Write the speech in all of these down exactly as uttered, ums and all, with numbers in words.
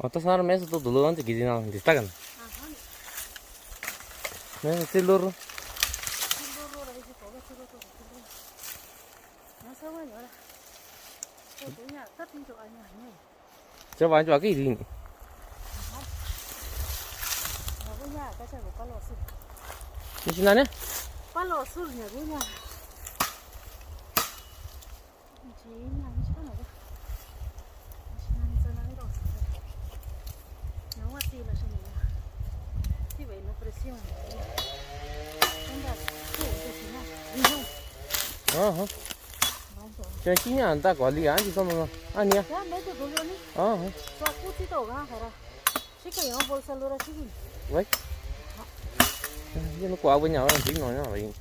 Ota sanara mesa to dolo ante gidina distagana. Mesa tiluru. Chawa njo aki rin. Ni sinane? Aha. Cha chi nia ta ko li a chi so no. A nia. Aha. Wai. Ye no ko a wai nia wai no nia wai.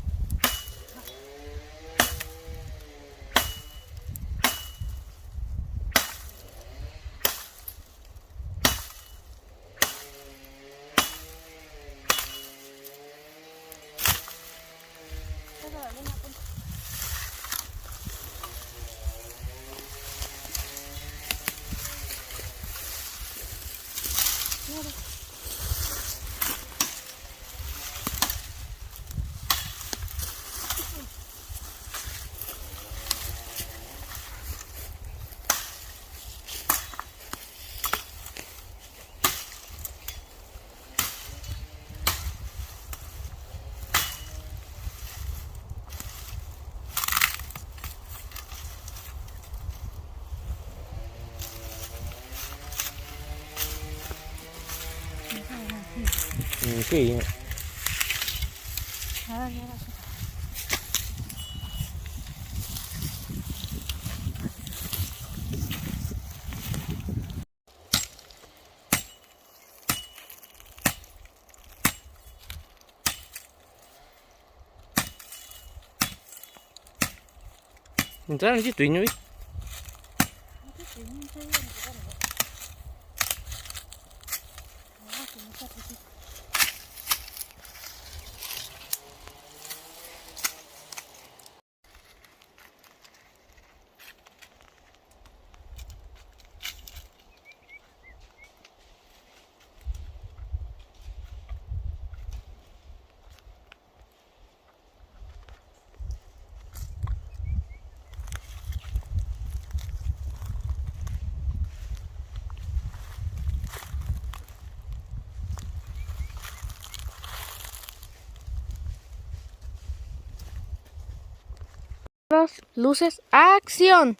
Ntar nji tui nyui. Luces, acción.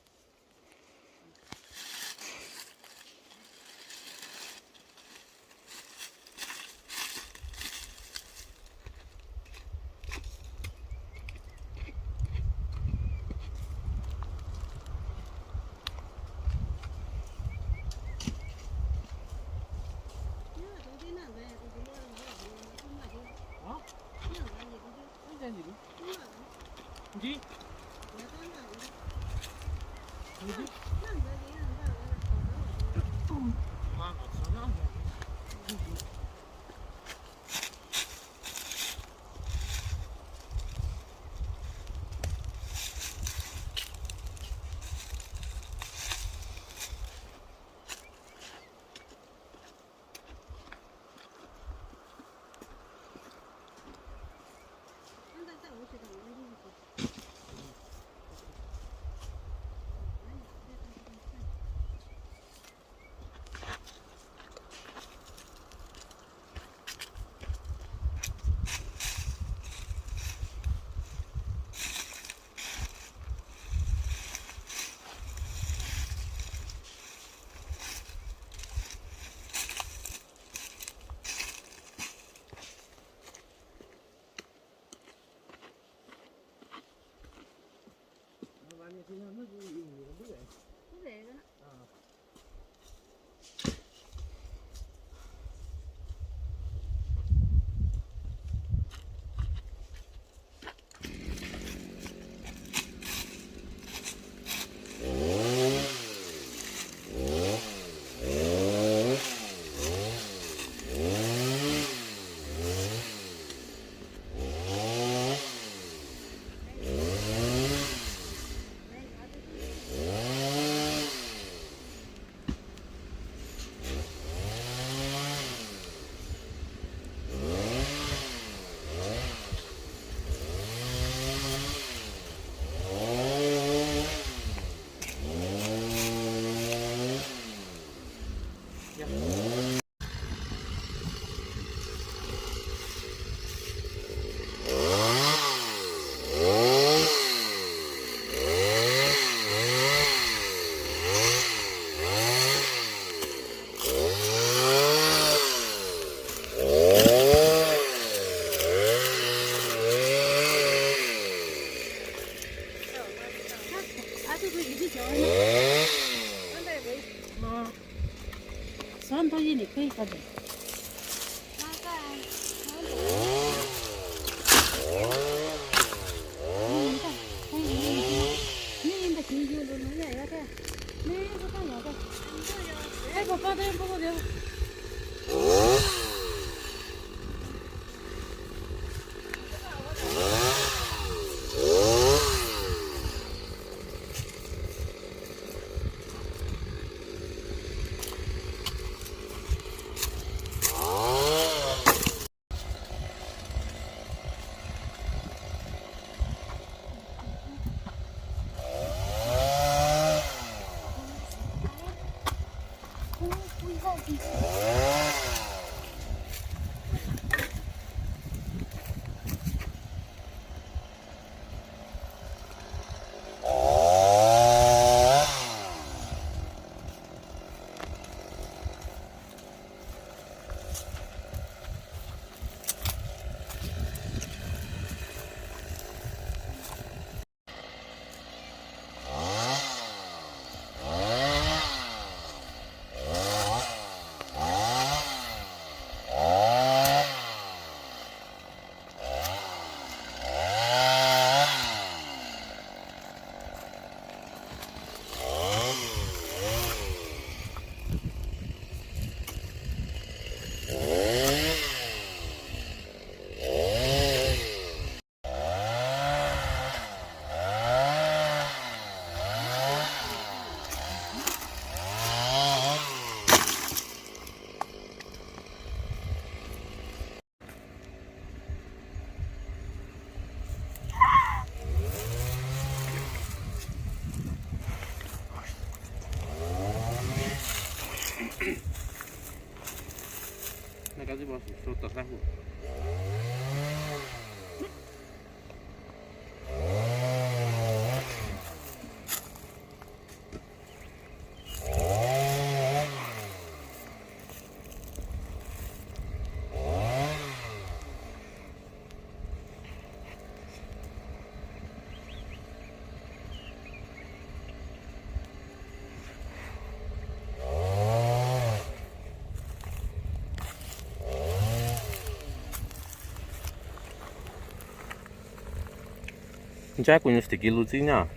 Ncha kuñu stikil lu tsi nya.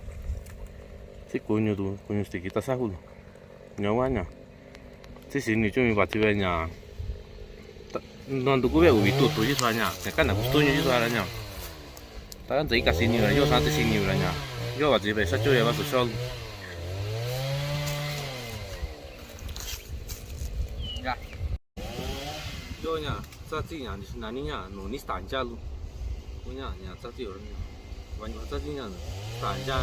Tsi kuñu tu, kuñu stikil ta saxu lu. Nya wa nya. Tsi sini chu mi ba tsi be nya. Nontu ku be uvi tu tu ji sua nya. Nya kana ku tu nyu ji sua la nya. Ta kan tsi ka sini la, yo sa tsi sini la nya. Yo ba tsi be sa chu ya ba su sol. Nya. Yo nya, tsa tsi nya, ni nani nya, no ni sta nya lu. Ku nya, nya, tsa tsi yo nya. Wa nya, tsa tsi nya, sta nya.